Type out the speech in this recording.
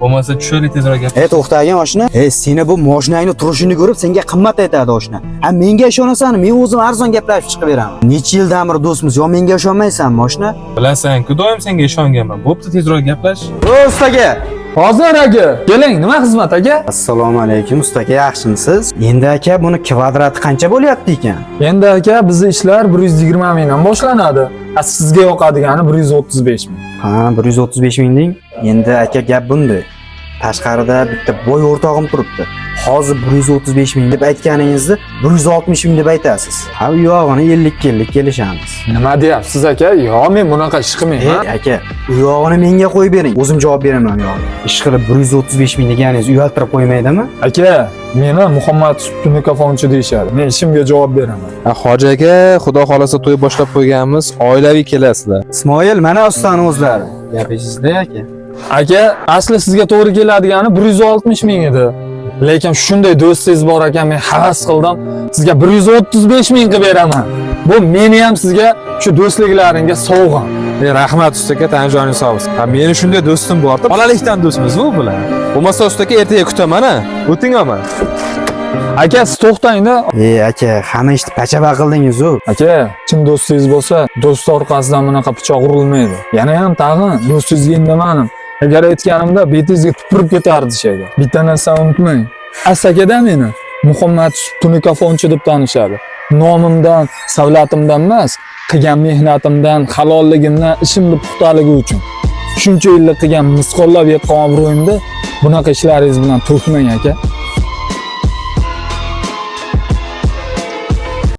Bo'lmasa tushaylik, tezroq gap. E, to'xtagin, oshna. E, seni bu moshinangni turishini ko'rib senga qimmat aytadi, oshna. Ha, menga ishonasan, men o'zim arzon gaplashib chiqib beraman. Necha yildan beri do'stmiz, yo menga ishonmaysanmi, oshna? Bilasan-ku, doim senga ishonganman. Bo'pti, tezroq gaplash. O, ustaga. Hozir, aka. Keling, nima xizmat, aka? Assalomu alaykum, ustaga, yaxshimisiz? Endi, aka, buni kvadrati qancha bo'lyapti ekan? Endi, aka, bizni ishlar 120 mingdan boshlanadi. A sizga yoqadigani 135 ming. Ha, 135 ming deng. Endi, aka, gap bunday. Tashqarida bitta boy o'rtog'im turibdi. Hozir 135 ming deb aytganingizni 160 ming deb aytasiz. Ha, u yog'ini 50 50 kelishamiz. Nima deyapsiz, aka? Yo, men bunaqa ish E, qilmayman. aka, u yog'ini menga qo'yib bering. O'zim javob beraman u yog'iga. Ish qilib 135 ming deganingiz uyaltirib qo'ymaydimi? Aka, meni Muhammad Tunikafonchi deyishadi. Men ishimga javob beraman. Ha, hoji aka, xudo xolasa to'y boshlab qo'yganmiz. Oilaviy kelasizlar. Ismoil, mana ustani o'zlari. Gapingizda, aka. Aka, asli sizga to'g'ri keladigani 160 ming edi. Lekin shunday do'stingiz bor ekan, men havas qildim. Sizga 135 ming qilib beraman. Bu meni ham sizga shu do'stliklaringga sovg'am. E, rahmat, usta aka, tan joningiz sog' bo'lsin. Ha, meni shunday do'stim bor. Bolalikdan do'stmiz bu bilan. Bo'lmasa, usta aka, ertaga kutaman, ha. O'ting omad. Aka, siz to'xtang-da. E, aka, hamma ishni pachaba qildingiz-u. Aka, chin do'stingiz bo'lsa, do'st orqasidan bunaqa pichoq urilmaydi. Yana ham tag'in do'stingizga indamadim. Agar aytganimda betingizga tupurib ketardi shayda. Bitta narsani unutmang. Asakada meni Muhammad Tunikafonchi deb tanishadi. Nomimdan, savlatimdan emas, qilgan mehnatimdan, halolligimdan, ishimni puxtaligi uchun. Shuncha yillik qilgan misqollab yetgan obro'yimni bunaqa ishlaringiz bilan to'kmang, aka.